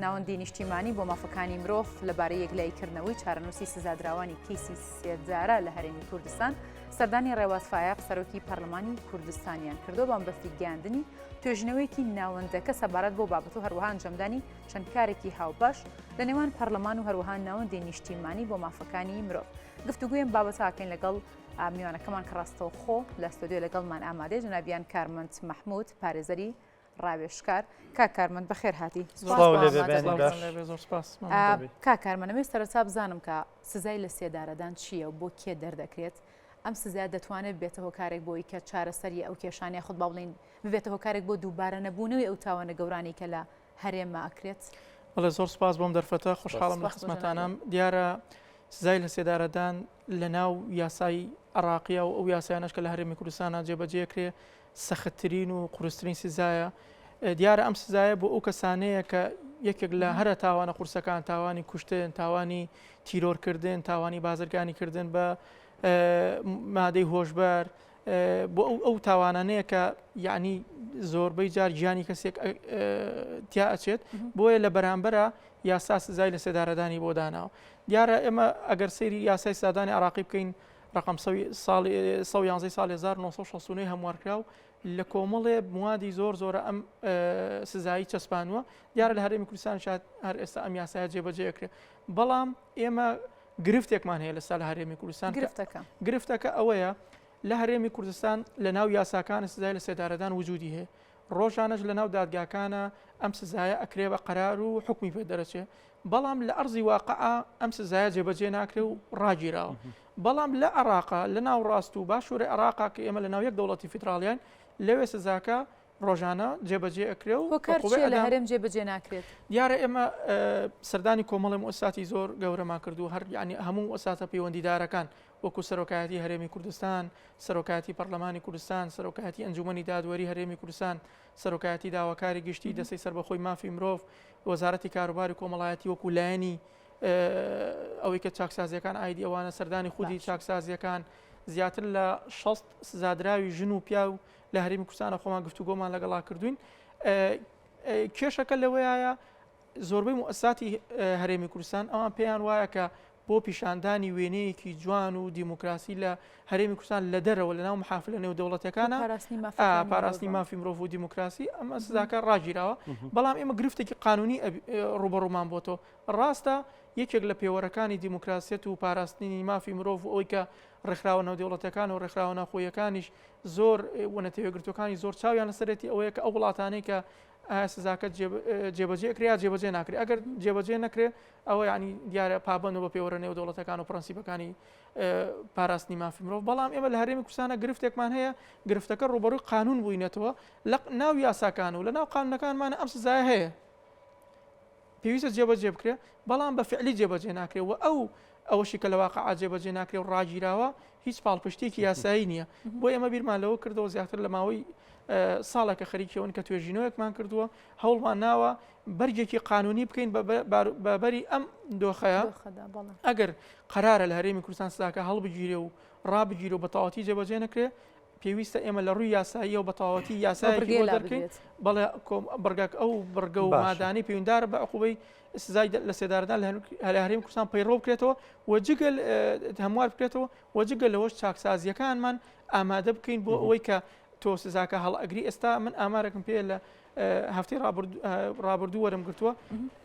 ناوەندی نیشتیمانی بۆ مافەکانی مرۆڤ لەبارەی یەکلاییکردنەوەی چارەنووسی سزادراوانی کەیسی سێدارە لە هەرێمی کوردستان سەردانی ڕێواز فایەق سەرۆکی پەرلەمانی کوردستانیان کردووە بە مەبەستی گەیاندنی توێژینەوەیەکی ناوەندەکە سەبارەت بۆ بابەت و هەروەها ئەنجامدانی چەند کارێکی هاوبەش لە نێوان پەرلەمان و هەروەها ناوەندی نیشتیمانی بۆ مافەکانی مرۆڤ. گفتوگوی ئەم بابەتە ئەکەین لەگەڵ میوانەکەمان کە ڕاستەوخۆ لە ستۆدیۆ لەگەڵمان ئامادەیە جەنابیان کارمەند مەحمود پارێزەری ڕاوێژکار. کاک کارمەند بەخێر هاتی. کاک کارمەند ئەمەوێت سەرەتا بزانم کە سزای لە سێدارەدان چییە و بۆ کێ دەردەکرێت؟ ئەم سزایە دەتوانێت بێتە هۆکارێک بۆی کە چارەسەری ئەو کێشانە یاخود با بڵێین ببێتە هۆکارێک بۆ دووبارە نەبوونەوەی ئەو تاوانە گەورانەی کە لە هەرێمە ئەکرێت؟ بەڵێ زۆر سپاس بۆم دەرفەتە خۆشحاڵم لە خزمەتانم دیارە سزای لە سێدارەدان لە ناو یاسای عراقیە و ئەو یاسایانەش کە لە هەرێمی کوردستانە جێبەجێکرێ سەختترین و قورسترین سزایە دیارە ئەم سزایە بۆ ئەو کەسانەیە کە یەکێک لە هەرە تاوانە قورسەکان تاوانی کوشتن تاوانی تیرۆرکردن تاوانی بازرگانی کردن بە مادەی هۆشبەر بۆ ئەو ئەو تاوانانەیە کە یعنی زۆربەی جار گیانی کەسێک تیا ئەچێت بۆیە لە بەرامبەرە یاسا سزای لە سێدارەدانی بۆ داناوە دیارە ئێمە ئەگەر سەیری یاسای سزادانی عراقی بکەین ڕقم ساڵی 111 ساڵ 1969 هەموارکراو لە کۆمەڵێ موادی زۆر زۆرە ئەم سزایی چەسپانوە دیارە لە هەرێمی کوردستان شاد هەر ئێستا ئەم یاسایە جێبەجێ کرێ بەڵام ئێمە گرفتێکمان هەیە لەستا لە هەرێمی کوردستان گرفتەکە گرفتەکە ئەوەیە لە هەرێمی کوردستان لە ناو یاساکان سزای لە سێدارەدان وجودی هەیە ڕۆژانەش لە ناو دادگاکانە ئەم سزایە ئەکرێ بە قەرار و حکمی پێ دەرەچێ بەڵام لە ئەرزی واقعا ئەم سزایە جێبەجێ ناکرێ و ڕاگیراوە بەڵام لە عێراقا لە ناوڕاست و باشووری عێراقا کە ئێمە لە ناو یەک دەوڵەتی فیدراڵیان لەوێ سزاکە ڕۆژانە جێبەجێ ئەکرێ و هۆکار عقوبەی چییە لە ئەدام هەرێم جێبەجێ ناکرێت؟ دیارە ئێمە سەردانی کۆمەڵی موئەسساتی زۆر گەورەمان کردو هەر یعنی هەموو موئەسساتە پەیوەندیدارەکان وەکو سەرۆکایەتی هەرێمی کوردستان، سەرۆکایەتی پەرلەمانی کوردستان، سەرۆکایەتی ئەنجومەنی دادوەری هەرێمی کوردستان، سەرۆکایەتی داواکاری گشتی، دەستەی سەربەخۆی مافی مرۆڤ، وەزارەتی کاروباری کۆمەڵایەتی وەکو لایەنی ئەوەی کە چاکسازیەکان ئایدی ئەوانە سەردانی خودی چاکسازیەکان زیاتر لە 60 سزادراوی ژن و پیاو لە هەرێمی کوردستانە خۆمان گفتوگۆمان لەگەڵا کردوین کێشەکە لەوەیە زۆربەی موئەسساتی هەرێمی کوردستان ئەوان پێیان وایە کە بۆ پیشاندانی وێنەیەکی جوان و دیموکراسی لە هەرێمی کوردستان لە دەرەوە لە ناو محافلە نێودەوڵەتەکانە پاراستنی مافی مرۆڤ و دیموکراسی ئەمە سزاکە ڕاگیراوە بەڵام ئێمە گرفتێکی قانونی ڕوبەڕوومان بۆتەوە ڕاستە یەکێک لە پێوەرەکانی دیموکراسیەت و پاراستنی مافی مرۆڤ و ئەوەی کە ڕێکخراوە نێودەوڵەتەکان و ڕێکخراوە ناوخۆیەکانیش زۆر و نەتەوەیەکگرتووەکانی زۆر چاویان لەسەرێتی ئەوەیە کە ئەو وڵاتانەی کە ئایا سزاکە جێبەجێ کرێ یا جێبەجێ ناکرێ ئەگەر جێبەجێ نەکرێ ئەوە ینی دیارە پابند و بە پێوەرە نێودەوڵەتەکان و پرەنسیپەکانی پاراستنی مافی مرۆڤ بەڵام ئێمە لە هەرێمی کوردستانە گرفتێکمان هەیە گرفتەکە ڕوبەڕووی قانون بووینەتەوە لە ناو یاساکان و لە ناو قانونەکانمان ئەم سزایە هەیە پێویستە جێبەجێ بکرێ بەڵام بە فعلی جێبەجێ ناکرێ و ئەو ئەوەشی کە لە واقعا جێبەجێ ناکرێ و ڕاگیراوە هیچ پاڵپشتێکی یاسایی نییە بۆ ئێمە بیرمان لەوە کردەوە زیاتر لە ماوەی ساڵێکە خەریکیەوەن کە توێژینەوەیەکمان کردووە هەوڵمان ناوە بەرگێکی قانونی بکەین بە بەری ئەم دۆخەیە ئەگەر قەرارە لە هەرێمی کوردستان سزاکە هەڵبگیرێ و ڕابگیرێ و بە تەواوەتی جێبەجێ نەکرێ پێویستە ئێمە لە ڕووی یاساییەوە بە تەواوەتی یاسایەکی بۆ دەرکەین بەڵێ بڕگەک ئەو بڕگە و مادانەی پەیوەندارە بە عقوبەی سزای لە سێدارەدان لە هەرێمی کوردستان پەیڕەو بکرێتەوە و جگە هەموار بکرێتەوە و جگە لەوەش چاکسازیەکانمان ئامادە بکەین بۆ ئەوەی کە تۆ سزاکە هەڵئەگری ئێستا من ئامارێکم پێ لە هەفتەی ڕابردوو وەرم گرتووە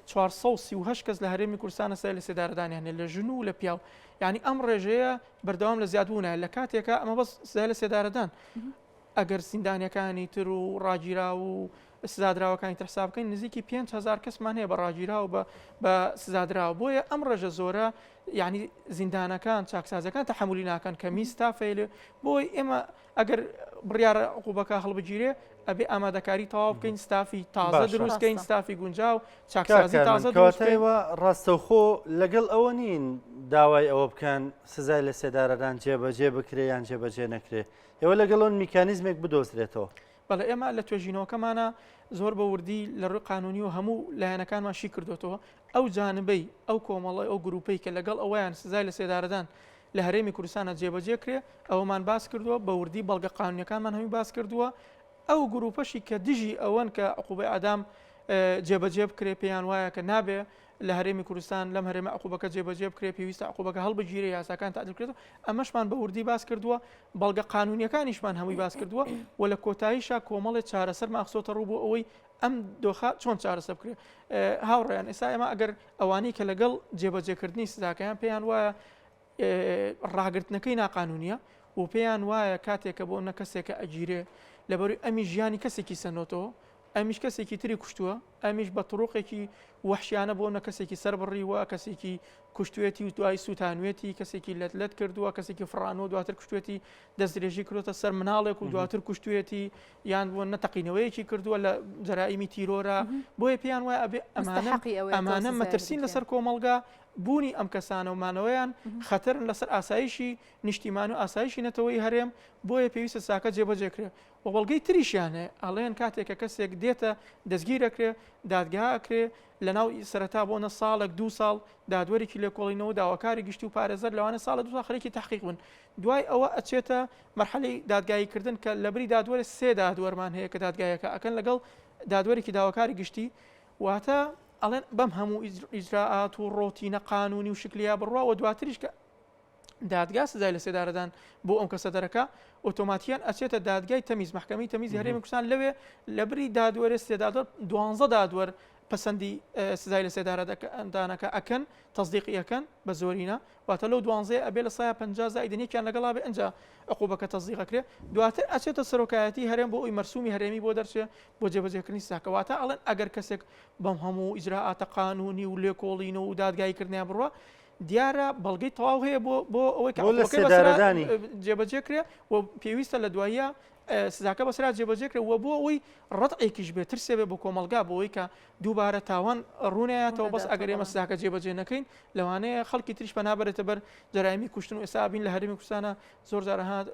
438 کەس لە هەرێمی کوردستانە سای لە سێدارەدانیان لە ژن و لە پیاو یعنی ئەم ڕێژەیە بەردەوام لە زیادبوونە لە کاتێکا ئەمە بەس سزای لە سێدارەدان ئەگەر زیندانیەکانی تر و ڕاگیراو و سزادراوەکانی تر حساب بکەین نزیکی 5هزار کەسمان هەیە بە ڕاگیراو بە بە سزادراوە بۆیە ئەم ڕێژە زۆرە یعنی زیندانەکان چاکسازەکان تەحملی ناکەن کەمی ستافەیلێ بۆی ئێمە ئەگەر بڕیارە عقوبەکە هەڵبگیرێ ئەبێ ئامادەکاری تەواو بکەین ستافی تازە دروست بکەین ستافی گونجاو چاکسازی تازە دروست بکەین. کەواتە ئێوە ڕاستەوخۆ لەگەڵ ئەوە نین داوای ئەوە بکەن سزای لە سێدارەدان جێبەجێ بکرێ یان جێبەجێ نەکرێ ئێوە لەگەڵ ئەوەن میکانیزمێک بدۆزرێتەوە. بەڵێ ئێمە لە توێژینەوەکەمانا زۆر بە وردی لە ڕووی قانونی و هەموو لایەنەکانمان شی کردۆتەوە ئەو جانبەی ئەو کۆمەڵەی ئەو گروپەی کە لەگەڵ ئەوەیان سزای لە سێدارەدان لە هەرێمی کوردستانە جێبەجێ کرێ ئەوەمان باس کردووە بە وردی بەڵگە قانونیەکانمان هەمووی باس کردووە ئەو گروپەشی کە دژی ئەوەن کە عقوبەی ئەدام. جێبەجێ بکرێ، پێیان وایە کە نابێ لە هەرێمی کوردستان لەم هەرێمە عقوبەکە جێبەجێ بکرێ، پێویستە عقوبەکە هەڵبگیرێ، یاساکان تعدیل بکرێتەوە. ئەمەشمان بە وردی باس کردووە، بەڵگە قانونیەکانیشمان هەمووی باس کردووە و لە کۆتاییشا کۆمەڵێ چارەسەرمان خستۆتە ڕوو بۆ ئەوەی ئەم دۆخە چۆن چارەسەر بکرێت. هاوڕێیان ئێستا ئێمە ئەگەر ئەوانەی کە لەگەڵ جێبەجێکردنی سزاکەیان پێیان وایە ڕاگرتنەکەی ناقانونیە و پێیان وایە کاتێک کە بۆ نە کەسێکە ئەگیرێ لەبەروی ئەمی ژیانی کەسێکی سەنۆتەوە ئەمیش کەسێکی تری کوشتووە ئەمیش بە تڕوقێکی وەحشیانە بۆ نە کەسێکی سەر بڕیوە کەسێکی کوشتوێتی و دوای سووتانوێتی کەسێکی لەت لەت کردووە کەسێکی فڕانەوە دواتر کوشتوێتی دەستدرێژی کردوتە سەر مناڵێک و دواتر کوشتوێتی یان بۆ نەتەقینەوەیەکی کردووە لە جەرائیمی تیرۆرە بۆیە پێیان وایە ئەبێ ئەمانە ئەمانە مەترسین لەسەر کۆمەڵگا بوونی ئەم کەسانە و مانەوەیان خەتەرن لەسەر ئاسایشی نیشتیمان و ئاسایشی نەتەوەی هەرێم بۆیە پێویستە ساکە جێبەجێکرێ و بەڵگەی تریشیان هەیە ئەڵێن کاتێک کە کەسێک دێتە دەستگیر ئەکرێ دادگا ئەکرێ لەناو سەرەتا بۆ نە ساڵێک دوو ساڵ دادوەرێکی لێکۆڵینەوە داواکاری گشتی و پارێزەر لەوانە ساڵە دوو ساڵ خەریکی تەحقیق بن دوای ئەوە ئەچێتە مەرحەلەی دادگاییکردن کە لەبری دادوەرێ سێ دادوەرمان هەیە کە دادگایەکە ئەکەن لەگەڵ دادوەرێکی داواکاری گشتی واتە ئەڵێن بەم هەموو ئیجرائات و ڕۆتینە قانونی و شکلیە بڕوا و دواتریش کە دادگا سزای لەسێدارەدان بۆ ئەم کەسە دەرەکا ئۆتۆماتیان ئەچێتە دادگای تەمیز مەحکەمەی تەمیزی هەرێمی کوردستان لەوێ لەبری دادوەرێ سێ دادوەر دوانزە دادوەر پەسەندی سزای لەسێدارەدانەکە ئەکەن تەسدیقی ئەکەن بە زۆرینە واتە لەو دوانزەیە ئەبێ لە سایە 50 زائیدن یەکیان لەگەڵا بێ ئەنجا عقوبەکە تەسدیق ئەکرێ دواتر ئەچێتە سەرۆکایەتی هەرێم بۆ ئەوی مەرسومی هەرێمی بۆ دەرچێ بۆ جێبەجێکردنی سزاکە واتە ئەڵێن ئەگەر کەسێک بەم هەموو ئیجرائاتە قانونی و لێکۆڵینەوە و دادگاییکردنیان بڕوا دیارە بەڵگەی تەواو هەیە بۆ بۆ ئەوەی کە عقوبەکەی بەسەرا جێبەجێ کرێ و پێویستە لە دواییە سزاکە بەسەرا جێبەجێ کرێ و بۆ ئەوەی ڕەتعێکیش بێ ترسێ بێ بۆ کۆمەڵگا بۆ ئەوەی کە دووبارە تاوان ڕوونایەتەوە بەس ئەگەر ئێمە سزاکە جێبەجێ نەکەین لەوانەیە خەڵکی تریش پەنا بەرێتە بەر جەرایمی کوشتن و ئێستا بین لە هەرێمی کوردستانە زۆر جارە هات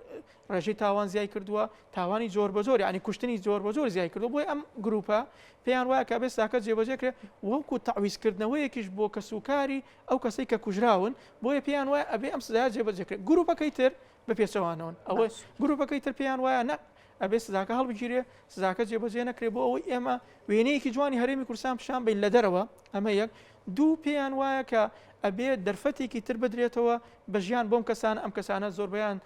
ڕێژەی تاوان زیای کردووە تاوانی جۆر بە جۆر یعنی کوشتنی جۆر بە جۆر زیای کردووە بۆیە ئەم گروپە پێیان وایە کە بێ سزاکە جێبەجێ کرێ وەکو تەعویزکردنەوەیەکیش بۆ کەسوکاری ئەو کەسەی کە کوژراون بۆیە پێیان وایە ئەبێ ئەم سزایە جێبەجێ کرێ گروپەکەی تر بە پێچەوانەوەن ئەوە گروپەکەی تر پێیان وایە نە ئەبێ سزاکە هەڵبگیرێ سزاکە جێبەجێ نەکرێ بۆ ئەوەی ئێمە وێنەیەکی جوانی هەرێمی کوردستان پیشان بین لە دەرەوە ئەمە یەک دوو پێیان وایە کە ئەبێ دەرفەتێکی تر بدرێتەوە بە ژیان بۆم کەسانە ئەم کەسانە زۆربەیان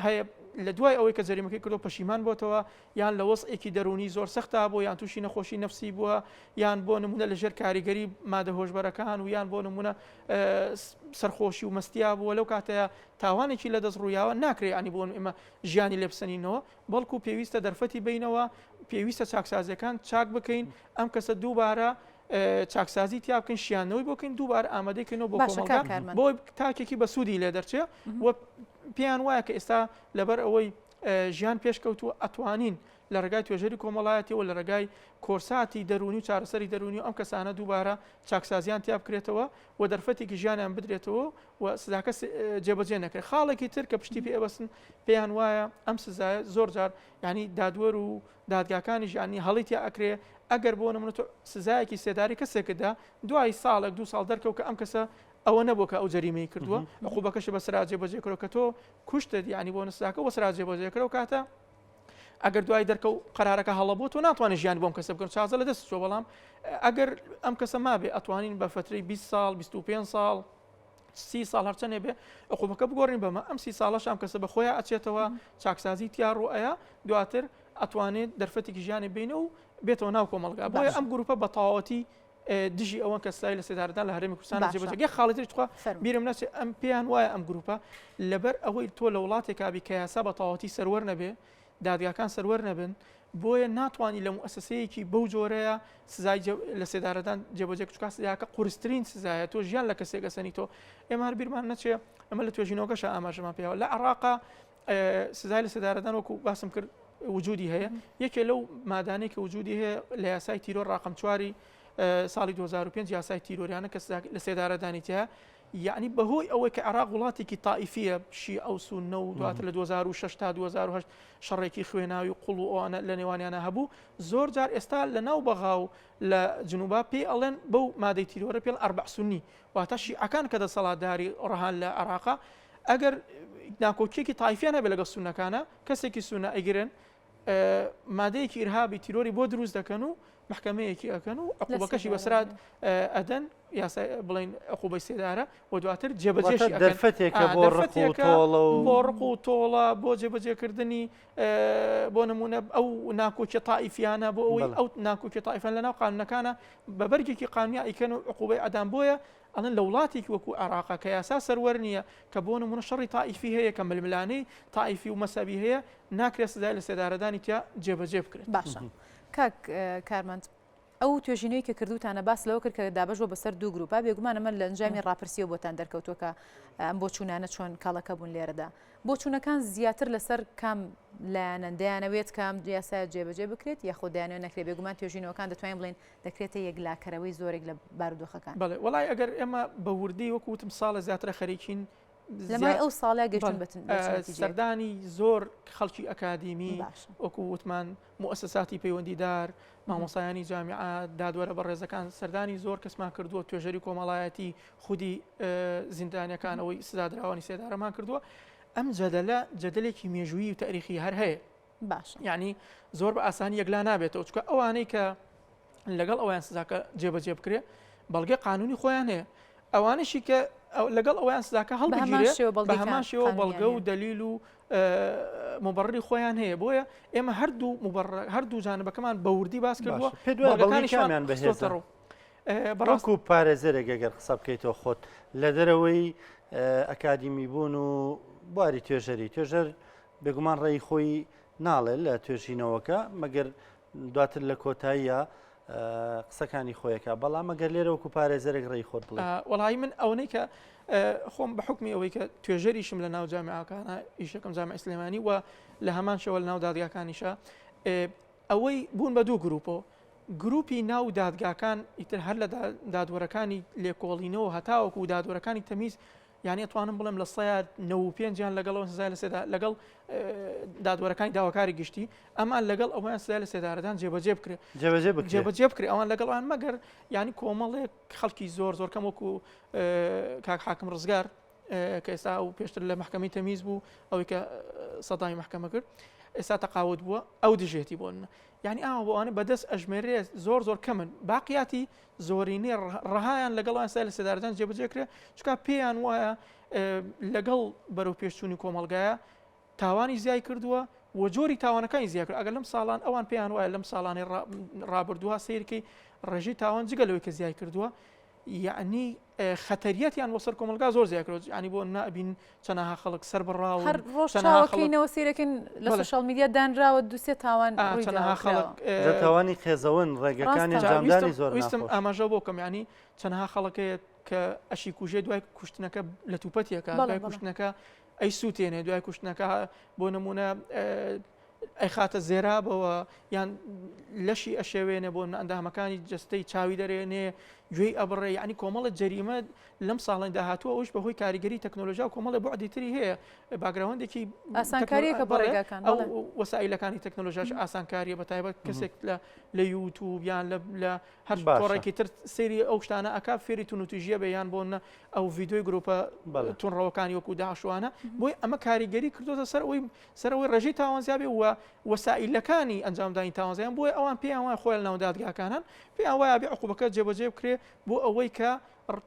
هەیە لە دوای ئەوەی کە جەریمەکەی کردو پەشیمان بۆتەوە یان لە وەزعێکی دەروونی زۆر سەختا بووە یان تووشی نەخۆشی نەفسی بووە یان بۆ نمونە لە ژێر کاریگەری مادە هۆشبەرەکان و یان بۆ نمونە سەرخۆشی و مەستیا بووە لەو کاتەیە تاوانێکی لە دەست ڕوویاوە ناکرێ ینی بۆ ئێمە ژیانی لێ بسەنینەوە بەڵکو پێویستە دەرفەتی بینەوە پێویستە چاکسازیەکان چاک بکەین ئەم کەسە دووبارە چاکسازی تیا بکەین شیانەوەی بۆ بکەین دووبارە ئامادەی کەینەوە بۆ کۆمەڵگا بۆ تاکێکی بە سوودی لێ دەرچێ و پێیان وایە کە ئێستا لەبەر ئەوەی ژیان پێشکەوتووە ئەتوانین لە ڕێگای توێژەری کۆمەڵایەتیەوە لە ڕێگای کۆرساتی دەروونی و چارەسەری دەروونی و ئەم کەسانە دووبارە چاکسازیان تیا بکرێتەوە و دەرفەتێکی ژیانیان بدرێتەوە و سزاکە جێبەجێ نەکرێت خاڵێکی تر کە پشتی پێ ئەبەستن پێیان وایە ئەم سزایە زۆر جار ینی دادوەر و دادگاکانیش یانی هەڵی تیا ئەکرێ ئەگەر بۆ نمونە تۆ سزایەکی سێدارەی کەسێکت دا دوای ساڵێک دوو ساڵ دەرکەوت کە ئەم کەسە ئەوە نەبووە کە ئەو جەریمەی کردووە عقوبەکەشی بەسەرا جێبەجێ کرد کە تۆ کوشتت یانی بۆ سزاکە بەسەرا جێبەجێ کرد کاتە ئەگەر دوای دەرکەوت قەرارەکە هەڵە بوو تۆ ناتوانانی ژیان بۆم کەسە بکەن چازە لە دەست چۆ بەڵام ئەگەر ئەم کەسە مابێ ئەتوانین بە فترەی 20 ساڵ 25 ساڵ سی ساڵ هەرچەنێ بێ عقوبەکە بگۆڕین بەمە ئەم سی ساڵەش ئەم کەسە بە خۆیان ئەچێتەوە چاکسازی تیا ڕوئەیە دواتر ئەتوانێت دەرفەتێکی ژیانی بینە و بێتەوە ناو کۆمەڵگا بۆیە ئەم گروپە بە تەواوەتی دژی ئەوەن کە سزای لە سێدارەدان لە هەرێمی کوردستان جێبەجێ یەک خاڵی تریش تخوا بیرم نەچێ ئەم پێیان وایە ئەم گروپە لەبەر ئەوەی تۆ لە وڵاتێکا بی کە یاسا بە تەواوەتی سەروەر نەبێ دادگاکان سەروەر نەبن بۆیە ناتوانانی لە موئەسەسەیەکی بەو جۆرەیە سزای لە سێدارەدان جێبەجێ چکا سزاکە قورسترین سزایە تۆ ژیان لە کەسێک ئەسەنی تۆ ئێمە هەر بیرمان نەچێ ئەمە لە توێژینەوەکەشە ئاماژەمان پێوە لە عراقا سزای لە سێدارەدان وەکو باسم کرد وجودی هەیە یەکێ لەو مادانەی کە وجودی هەیە لە یاسای تیرۆر ڕقم چواری ساڵی 2005 یاسای تیرۆریانە کە لە سێدارەدانی تیا یعنی بەهۆی ئەوەی کە عراق وڵاتێکی تائیفیە شیعە و سوننە و دواتر لە 2006 تا 2008 شەڕێکی خوێناوی و قوڵ و ئەوانە لە نێوانیانە هەبوو زۆر جار ئێستا لە ناو بەغا و لە جنوبا پێی ئەڵێن بەو مادەی تیرۆرە پێڵ ئەربع سونی واتە شیعەکان کە دەسەڵاتداری ڕەهان لە عێراقا ئەگەر ناکۆکیەکی تایفیان هەبێت لەگەڵ سونەکانە کەسێکی سونە ئەیگرن مادەیەکی ئیرهابی تیرۆری بۆ دروست دەکەن و محکمەیەکی ئەکەن و عقوبەکەشی بەسرات ئەدەن یاسای بڵین عقوبەی سێدارە و دواتر جێبەجێشی ئەکەن. دەرفەتێکە بۆ ڕق و تۆڵە و بۆ ڕق و تۆڵە بۆ جێبەجێکردنی بۆ نمونە ئەو ناکۆکی تائیفیانە بۆ ئەوەی ئەو ناکۆکی تائیفان لەناو قانونەکانە بە بەرگێکی قانونی ئەیکەن و عقوبەی ئەدام بۆیە ئەڵێن لە وڵاتێکی وەکو عێراقا کە یاسا سەروەر نییە کە بۆ نمونە شەڕی تائیفی هەیە کە ململانێی تائیفی و مەسەبی هەیە ناکرێت سزای لە سێدارەدانی تیا جێبەجێ بکرێت. باشە کاک کارمەند ئەو توێژینەوەی کە کردووتانە باس لەوە کرد کە دابەش بووە بەسەر دوو گروپا، بێگومان ئەمە لە ئەنجامی ڕاپرسیەوە بۆتان دەرکەوتووە کە ئەم بۆچوونانە چۆن کەڵەکە بوون لێرەدا. بۆچوونەکان زیاتر لەسەر کام لایەنەن دەیانەوێت کە ئەم یاسایە جێبەجێ بکرێت یاخود دەیانەوێت نەکرێت؟ بێگومان توێژینەوەکان دەتوانین بڵێین دەکرێتە یەکلاکەرەوەی زۆرێک لە بارودۆخەکان. بەڵێ وەڵای ئەگەر ئێمە بە وردی وەکو وتم ساڵە زیاترە خەریکین لە ماوەی ئەو ساڵە گەیشتوون بە چ نەتیجەیەک؟ سەردانی زۆر خەڵکی ئەکادیمی وەکو وتمان موئەسەساتی پەیوەندیدار، مامۆستایانی جامیعە، دادوەرە بەڕێزەکان، سەردانی زۆر کەسمان کردووە، توێژەری کۆمەڵایەتی، خودی زیندانیەکان، ئەوەی سزادراوانی سێدارەمان کردووە. ئەم جەدەلە جەدەلێکی مێژوویی و تاریخی هەر هەیە. باشە. یعنی زۆر بە ئاسانی یەکلا نابێتەوە، چونکە ئەوانەی کە لەگەڵ ئەویان سزاکە جێبەجێ بکرێ بەڵگەی قانونی خۆیان هەیە، ئەوانەشی کە لەگەڵ ئەویان سزاکە هەڵبگیرێ بە هەمان شێوە بەڵگە و دەلیل و مبەڕری خۆیان هەیە بۆیە ئێمە هەردوو هەردوو جانبەکەمان بە وردی باس کردووە بەڵگەکانیشمان بەهێزە ڕوو بەڕاست و پارێزەرێک گەگەر قسە بکەیتەوە خۆت لە دەرەوەی ئەکادیمی بوون و بواری توێژەری توێژەر بێگومان ڕێی خۆی ناڵێ لە توێژینەوەکە مەگەر دواتر لە کۆتاییە قسەکانی خۆیەکە بەڵام ئەگەر لێرە وەکو پارێزەرێک ڕێی خۆت بڵێ وەڵی من ئەوەی کە خۆم بە حکمی ئەوەی کە توێژەریشم لە ناو جامیعەکانە ئیشەکەم جامیعەی سلێمانی و لە هەمان شێوە لە ناو دادگاکانیشە ئەوەی بوون بە دوو گروپەوە گروپی ناو دادگاکان ئیتر هەر لە دادوەرەکانی لێکۆڵینەوە هەتاوەکو دادوەرەکانی تەمیز یانی ئەتوانم بڵێم لە سەیا 95یان لەگەڵ ئەوەن سزای لە سێدا لەگەڵ دادوەرەکانی داواکاری گشتی ئەمان لەگەڵ ئەویان سزای لە سێدارەدان جێبەجێ بکرێت جێبەجێ بکرێت جێبەجێ بکرێت ئەوان لەگەڵ ئەوان مەگەر یانی کۆمەڵێک خەڵکی زۆر زۆر کەم وەکو کاک حاکم ڕزگار کە ئێستا ئەو پێشتر لە محکمەی تەمیز بوو ئەوەی کە سەدامی محکمە کرد ئێستا تەقاوت بووە ئەو دژێتی بۆ یعنی ئاوا بۆ ئەوانە بەدەست ئەژمێرێ زۆر زۆر کەمن باقیاتی زۆرینەی ڕەهایان لەگەڵ ئەوان سزای لەسێدارەدان جێبەجێ کرێ چونکە پێیان وایە لەگەڵ بەرەو پێشچوونی کۆمەڵگایە تاوانی زیای کردووە و جۆری تاوانەکانی زیاد کرد ئەگەر لەم ساڵان ئەوان پێیان وایە لەم ساڵانی ڕابردووە سیرکەی ڕێژەی تاوان جگە لەوەی کە زیای کردووە یعنی خەتەریەتیان بۆ سەر کۆمەڵگا زۆر زیاد کردوە یعنی بۆ نابین چەنەها خەڵک سەر بڕاون هەر ڕۆژ چاوەکەینەوە سەیرەکەین لە سۆشیال میدیا دانراوە دوو سێ تاوان ڕووی چەنەها خەڵک جا تاوانی قێزەون ڕێگەکانی ئەنجامدانی زۆر ویستم ئاماژە بۆ کەم یعنی چەنەها خەڵک هەیە کە ئەشی کوژێ دوای کوشتنەکە لە توپەتێکە دوای کوشتنەکە ئەی سووتێنێ دوای کوشتنەکە بۆ نمونە ئەیخاتە زێرابەوە یان لەشی ئەشێوێنێ بۆ ئەندامەکانی جەستەی چاوی دەرێنێ گوێی ئەبڕێ یعنی کۆمەڵە جەریمە لەم ساڵی داهاتووە ئەوش بەهۆی کاریگەری تەکنۆلۆژیا و کۆمەڵی بەعدی تری هەیە background ێکی ئاسانکاریەکە بۆ ڕێگاکان ئەو وەسائلەکانی تەکنۆلۆژیاش ئاسانکاریە بە تایبەت کەسێک لە لە یوتوب یان لە هەر تۆڕێکی تر سەیری ئەو شتانە ئەک فێری تونوتیژیە بێ یان بۆ ئەو ڤیددیوی گروپە تونڕەوەکانی وەکو داعشوانە بۆی ئەمە کاریگەری کردوتە سەر ئەوی سەر ئەوەی ڕێژەی تاوان زیاد بێ و وەسائیلەکانی ئەنجامدانی تاوان زیان بۆیە ئەوان پێیان وایە خۆیان لەناو دادگاکانن پێیان وایە بێ عقوبەکە جێبەجێ بکرێ بۆ ئەوەی کە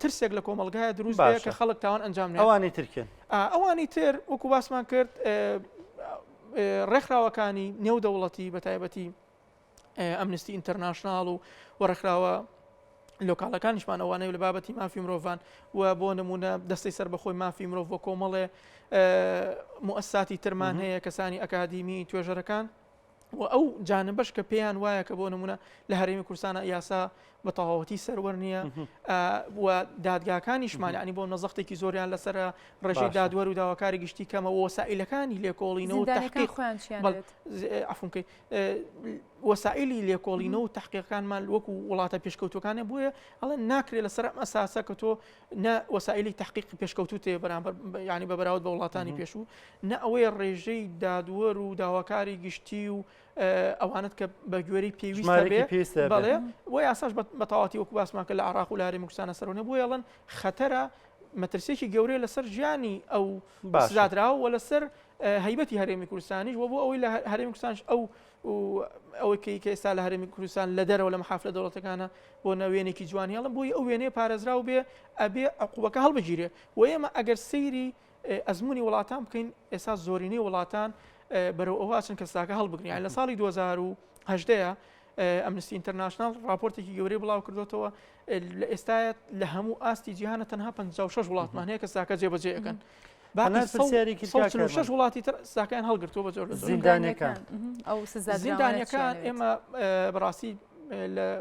ترسێک لە کۆمەڵگایە دروست بێ کە خەڵک تاوان ئەنجام نەدات. ئەوانی تر کێن؟ ئەوانی تر وەکو باسمان کرد ڕێکخراوەکانی نێودەوڵەتی بە تایبەتی ئەمنستی ئینتەرناشناڵ و و ڕێکخراوە لۆکاڵەکانیشمان ئەوانەی لە بابەتی مافی مرۆڤان و بۆ نمونە دەستەی سەربەخۆی مافی مرۆڤ بۆ کۆمەڵێ موئەسساتی ترمان هەیە کەسانی ئەکادیمی توێژەرەکان و ئەو جانبەش کە پێیان وایە کە بۆ نمونە لە هەرێمی کوردستانە یاسا بە تەواوەتی سەروەر نییە و دادگاکانیشمان ینی بۆ نەزەختێکی زۆریان لەسەر ڕێژەی دادوەر و داواکاری گشتی کەمە وەسائلەکانی لێکۆڵینەوە تحقیق خۆیان عفونکەی وەسائیلی لێکۆڵینەوە و تەحقیقەکانمان وەکو وڵاتە پێشکەوتوەکانە بۆیە ئەڵێن ناکرێت لەسەر ئەم ئەساسە کە تۆ نە وەسائیلی تحقیقی پێشکەوتوو تێ بەرامبەر ینی بە بەراورد بە وڵاتانی پێشوو نە ئەوەیە ڕێژەی دادوەر و داواکاری گشتی و ئەوانت کە بە گوێرەی پێویست بەڵێ بۆ یاساش بە تەواتی وەکو باسمان کە لە عراق و لە هەرێمی کوردستانە سەرۆنە بۆیە ئەڵێن خەتەرە مەترسیەکی گەورەیە لەسەر ژیانی ئەو سزادراوە و لەسەر. هەیبەتی هەرێمی کوردستانیش و بۆ ئەوەی لە هەرێمی کوردستانش ئەو ئەوەی کەی کە ئێستا لە هەرێمی کوردستان لە دەرەوە لە محافلە دەوڵەتەکانە بۆ نەوێنێکی جوان هێڵم بۆی ئەو وێنەیە پارێزراو بێ ئەبێ عقوبەکە هەڵبگیرێ و ئێمە ئەگەر سەیری ئەزمموی وڵاتان بکەین ئێستا زۆرینەی وڵاتان بەرەو ئەوە ئەچن کە سزاکە هەڵبگرن یان لە ساڵی 2018 ئەمنستی ئینتەرناشناڵ راپۆرتێکی گەورەی بڵاو کردوێتەوە لە ئێستاە لە هەموو ئاستی جیهانە تەنها 56 وڵاتمان هەیە کە سزاکە جێبەجێ ئەەکەن باقی 46 وڵاتی تر سزاکەیان هەڵگرتووە بە جۆر زیندانەکان ئەو سزا زیندانەکان ئێمە بەڕاستی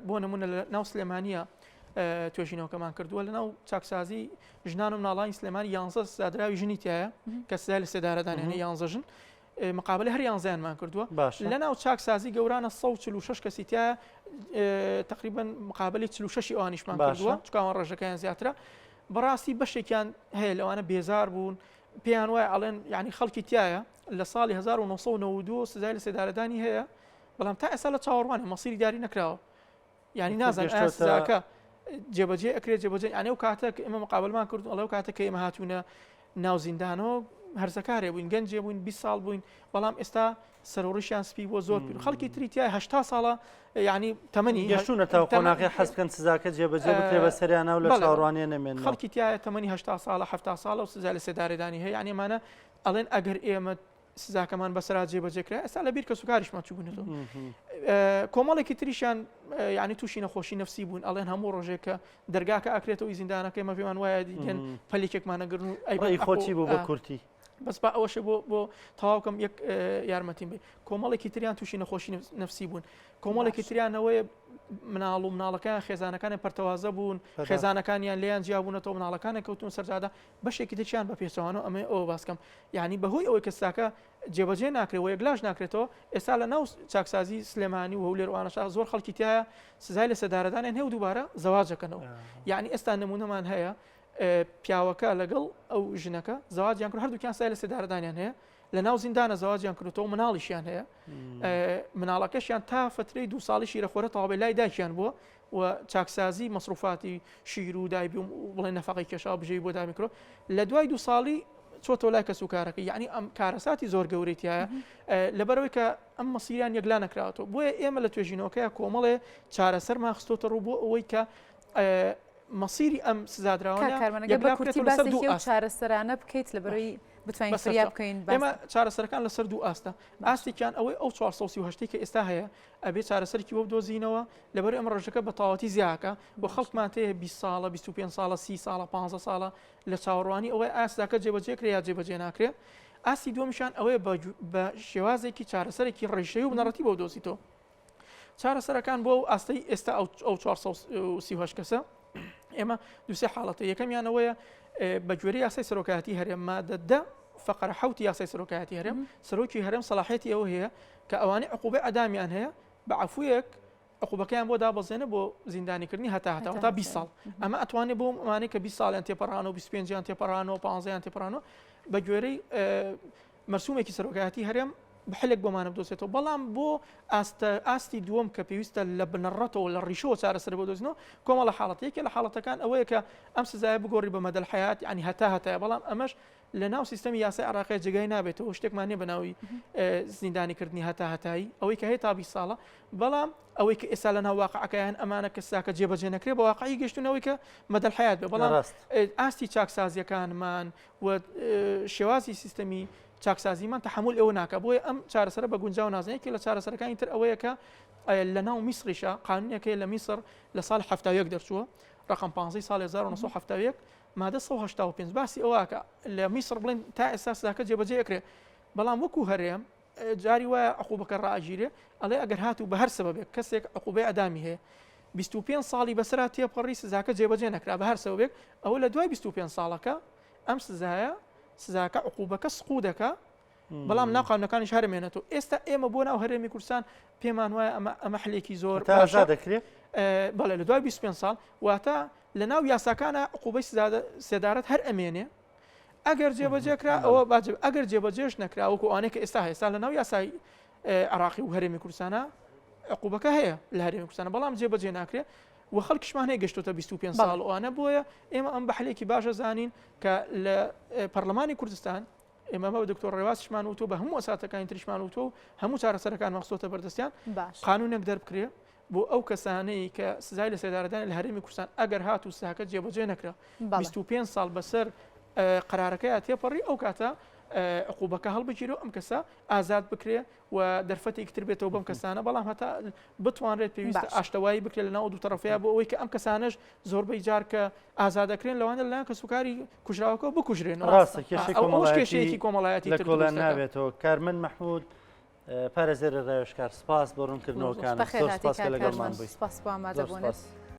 بۆ نمونە لە ناو سلێمانە توێژینەوەکەمان کردووە لە ناو چاکسازی ژنان و مناڵانی سلێمانی یانزە سزادراوی ژنی تایە کە سزای لە سێدارەدانێنە یانزە ژن مقابلە هەر یانزەیانمان کردووە لە ناو چاکسازی گەورانە 146 کەسی تایە تقریبا مقابلی 46 ئەوانیشمان کردووە چکاوان ڕێژەکەیان زیاترە بەڕاستی بەشێکیان هەیە لەوانە بێزار بوون پێیان وایە ئەڵێن یعنی خەڵکی تایە لە ساڵی 1992 سزای لە سێدارەدانی هەیە بەڵام تا ئێستا لە چاوەڕوانە مەسیری دیاری نەکراوە یانی نازانم ئایا سزاکە جێبەجێ ئەکرێت جێبەجێ یانی ئەو کاتە کە ئێمە مقابلمان کرد ئەڵێ ئەو کاتە کە ئێمە هاتوونە ناو زیندانەوە هەرزەکارێ بووین گەنجێ بووین 20 ساڵ بووین بەڵام ئێستا سەرۆڕیشیان سپی بۆ زۆر پیر خەڵکی تری تای 80 ساڵە یعنی تەمەنی گەشتونە تا قۆناغی حەز بکەن سزاکە جێبەجێ بکرێ بە سەریانە و لە چاوەڕوانیە نەمێن خەڵکی تایە تەمەنی 80 ساڵە 70 ساڵە و سزا لە سێدارەدانی هەیە یعنی ئەمانە ئەڵێن ئەگەر ئێمە سزاکەمان بەسەرا جێبەجێ کرا ئێستا لە بیر کەسوکاریشمان چوبوونەتەوە کۆمەڵێکی تریشیان ینی تووشی نەخۆشی نفسی بوون ئەڵێن هەموو ڕۆژێک کە دەرگاکە ئاکرێتەوەی زیندانەکەی مە پێمان وایە دیکەن پەلیکێکمانەگرن و ئەی خۆچی بوو بە کورتی بەس با ئەوەشە بۆ بۆ تەواوکەم یەک یارمەتیم بێ کۆمەڵێکی تریان تووشی نەخۆشی نفسی بوون کۆمەڵێکی تریانەوەی مناڵ و مناڵەکان خێزانەکانی پەرتەوازە بوون خێزانەکانیان لیان جیابوونەتەوە مناڵەکانە کەوتون سەرجادە بەشێکی ترشیان بە پێچەوانەوە ئەمەوێ ئەوە باس کەم یانی بەهۆی ئەوەی کە سزاکە جێبەجێ ناکرێت و یەکلاش ناکرێتەوە ئێستا لە ناو چاکسازی سلێمانی و هەولێر وانەشا زۆر خەڵکی تایە سزای لە سەدارەدانیان هەیە و دووبارە زەواجەکەنەوە یعنی ئێستا نمونەمان هەیە پیاوەکە لەگەڵ ئەو ژنەکە زەواجیان کرد هەردووکیان سزای لە سێدارەدانیان هەیە لە ناو زیندانە زەواجیان کردوەوە مناڵیشیان هەیە مناڵەکەشیان تا فترەی دو ساڵی شیرەخۆرە تەواوی لای دایکیان بووە و چاکسازی مەسروفاتی شیر و دایبی و بڵێن نەفەقەی کێشا و بژێوی بۆ دابین کردوە لە دوای دوو ساڵی چۆتەوە لای کەس و کارەکەی یعنی ئەم کارەساتی زۆر گەورەی تایە لەبەرەوەی کە ئەم مەسیریان یەکلا نەکراوەتەوە بۆیە ئێمە لە توێژینەوەکەی کۆمەڵێ چارەسەرمان خستۆتە ڕوو بۆ ئەوەی کە مەسیری ئەم سزادراوانە یەکلا بکرێتەوە لەسەر دوو ئاست. چارەسەرانە بکەیت لەبەرەوەی بتوانین فریا بکەین ئێمە چارەسەرەکان لەسەر دوو ئاستە ئاستێکیان ئەوەی ئەو 438 کە ئێستا هەیە ئەبێ چارەسەرێکی بۆ بدۆزینەوە لەبەر ئەم ڕێژەکە بە تەواوەتی زیاکە بۆ خەڵکمان تێ 20 ساڵە 25 ساڵە 30 ساڵە 15 ساڵە لە چاوەڕوانی ئەوەی ئاستاکە جێبەجێ کرێ یا جێبەجێ ناکرێ ئاستی دووەمیشان ئەوەیە بە شێوازێکی چارەسەرێکی ڕیشەی و بنەڕەتی بۆ دۆزیتەوە چارەسەرەکان بۆ ئەو ئاستەی ئێستا ئەو 438 کەسە ئێمە دوسێ حاڵەتە یەکەمیانەوەیە بە گوێرەی یاسای سەرۆکایەتی هەرێم مادە دە فقرە حوتی یاسای سەرۆکایەتی هەرێم سەرۆکی هەرێم سەلاحیەتی ئەوە هەیە کە ئەوانەی عقوبەی عەدامیان هەیە بە عەفویەک عقوبەکەیان بۆ دابەزێنە بۆ زیندانیکردنی هەتا هەتا تا 20 ساڵ ئەمە ئەتوانێت بۆ ئەمانەی کە 20 ساڵیان تێپەڕانەوە 25یان تێپەڕانەوە 15یان تێپەڕانەوە بە گوێرەی مەرسومێکی سەرۆکایەتی هەرێم بحلێک بۆمانە بدۆزێتەوە بەڵام بۆ ئاستە ئاستی دووەم کە پێویستە لە بنەڕەتەوە لە ڕیشەوە چارەسەر بۆ دۆزینەوە کۆمەڵە حاڵەت یەکێ لە حاڵەتەکان ئەوەیە کە ئەم سزایە بگۆڕی بە مەدەل حیات ینی هەتا هەتایە بەڵام ئەمەش لە ناو سیستەمی یاسای عێراقی جێگای نابێتەوە شتێکمان نیە بە ناوی زیندانیکردنی هەتا هەتایی ئەوەی کە هەیە تا 20 ساڵە بەڵام ئەوەی کە ئێستا لە ناو واقعەکەیان ئەمانە کە ساکە جێبەجێ نەکرێ بە واقعی گەشتونەوەی کە مەدەل حیات بێ بەڵام ئاستی چاکسازیەکانمان و شێوازی سیستەمی چاکسازیمان تحمل ئەوە ناکە بۆیە ئەم چارەسەرە بە گونجاو نازانێت لە چارەسەرەکانی تر ئەوەیە کە لە ناو میسریشە قانونەکەی لە میسر لە ساڵ 1970 دەرچووە ڕقم 15 ساڵ 1970 مادە 185 باسی ئەوە ئەکا لە میسڕ بڵێن تا ئێستا سزاکە جێبەجێ ئەکرێ بەڵام وەکو هەرێم جاری وایە عقوبەکە ڕائەگیرێ ئەڵێ ئەگەر هاتوو بە هەر سەبەبێک کەسێک عقوبەی ئەدامی هەیە 25 ساڵی بەسەرا تێپەڕی سزاکە جێبەجێ نەکرا بە هەر سەبەبێک ئەوە لە دوای 25 ساڵەکە ئەم سزایە سزاکە عقوبەکە سقوو دەکا بەڵام ناو قانونەکانیش هەر ئەمێنێتەوە ئێستا ئێمە بۆ ناو هەرێمی کوردستان پێمان وایە ئەمە ئەمە حلێکی زۆر باشە دەکرێت بەڵێ لە دوای 25 ساڵ واتە لە ناو یاساکانە عقوبەی سێدارەت هەر ئەمێنێ ئەگەر جێبەجێ کرا ئەوە باجب ئەگەر جێبەجێش نەکرا وەکو ئەوانەی کە ئێستا هەیە ئێستا لە ناو یاسای عراقی و هەرێمی کوردستانە عقوبەکە هەیە لە هەرێمی کوردستانە بەڵام جێبەجێ ناکرێ و خەڵکیشمان هەیە گەشتۆتە 25 ساڵ ئەوانە بۆیە ئێمە ئەم بەحلێکی باشە زانین کە لە پەرلەمانی کوردستان. ئێمە بە دکتۆر ڕێوازشمان وتووە بە هەموو ئەساتەکانی تریشمان وتووە و هەموو چارەسەرەکانمان خستۆتە بەردەستیان قانونێک دەربکرێ بۆ ئەو کەسانەی کە سزای لە سێدارەدان لە هەرێمی کوردستان ئەگەر هات و سزاکە جێبەجێ نەکرا 25 ساڵ بەسەر قرارەکەی تێپەڕی ئەو کاتە عقوبەکە هەڵبگیرێ و ئەم کەسە ئازاد بکرێ و دەرفەتێکی تر بێتەوە بەم کەسانە بەڵام هەتا بتوانرێت پێویستە ئاشتەوایی بکرێت لەناو دوو تەرەفەیە بۆ ئەوەی کە ئەم کەسانەش زۆربەی جار کە ئازادەکرێن لەوانە لەلایەن کەسوکاری کوژراوەکەوە بکوژرێن ڕاستە کێشەی کۆمەڵایەتی کۆمەڵایەتی لە کۆڵان نابێتەوە کارمەند مەحمود پارێزەری ڕاوێژکار سپاس بۆ ڕوونکردنەوەکانت زۆر سپاس کە لەگەڵمان بووی سپاس بۆ ئامادەبوونت.